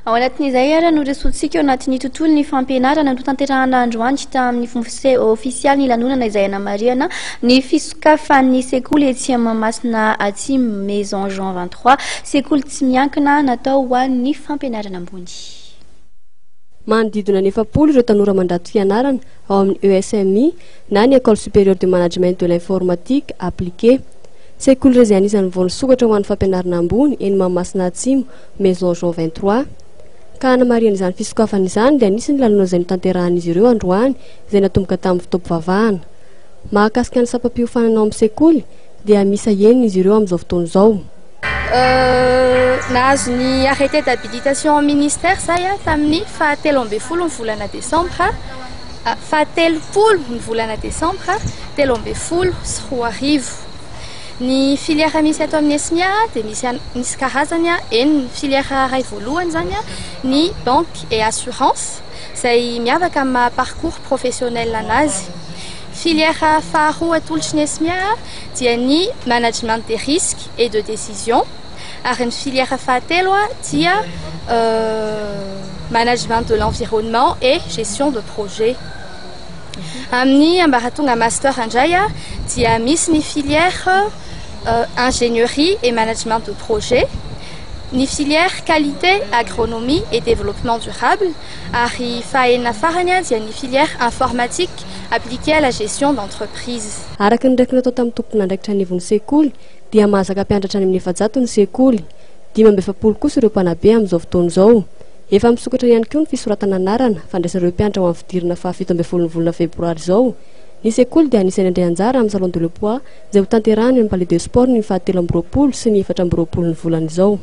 Ao anatin'izay ary no resahantsika eo anatin'ny tontolo ny fampianarana notanterahana androany tamin'ny fomba ofisialy ny lanonana izay anamarihana ny fisokafan'ny sekoly etsy Mahamasina Atsimo, Maison Jean 23, sekoly tsy miankina natao ho an'ny fampianarana ambony. Manodidina ny 40 ireo tanora mandrato fianarana ao amin'ny ESMI na ny École supérieure de management de l'informatique appliquée. Sekoly iray izay anisan'ny vao nisokatra ho an'ny fampianarana ambony eny Mahamasina Atsimo, Maison Jean 23. Ka anamarihana izany fisokafana izany dia nisy ny lanonana izay notanterahan'izy ireo androany izay natomboka tamin'ny fotoam-pivavahana. Mahakasika ny sampam-piofanana ao amin'ny sekoly dia miisa enina izy ireo amin'izao fotoana izao. Nahazo ny arrêté d'habilitation ministère zay tamin'ny faha-13 ny volana desambra, faha-30 ny volana desambra 2013. Ny filière misy ato amin'ny ESMIA dia misy karazany enina. Filière iray voalohany zany ny banque et assurance izay miavaka amin'ny maha parcours professionnel anazy. Filière faharoa atolotry ny ESMIA dia ny management des risques et de décision, ary ny filière fahatelo dia management de l'environnement et gestion de projet. Amin'ny ambaratonga master indray dia misy ny filière ingénierie et management de projet, ny filière qualité, agronomie et développement durable, ary fahaenina farany dia ny filière informatique appliquée à la gestion d'entreprise. Araka ny raiky natao tamin'ny tompon'andraikitra anivon'ny sekoly dia mahazaka mpianatra any amin'ny 400 ny sekoly, 45 kosa ireo mpanabe amin'izao fotoana izao. Efa misokatra ihany koa ny fisoratana anarana fandraisana ireo mpianatra ho amin'ny fidirana faha-17 ny volana febroary izao. Ny sekoly dia anisan'ny handray anjara amin'ny salon de l'emploi izay ho tanterahana eny amin'ny palais de sport ny faha-23 sy ny 24 ny volana izao.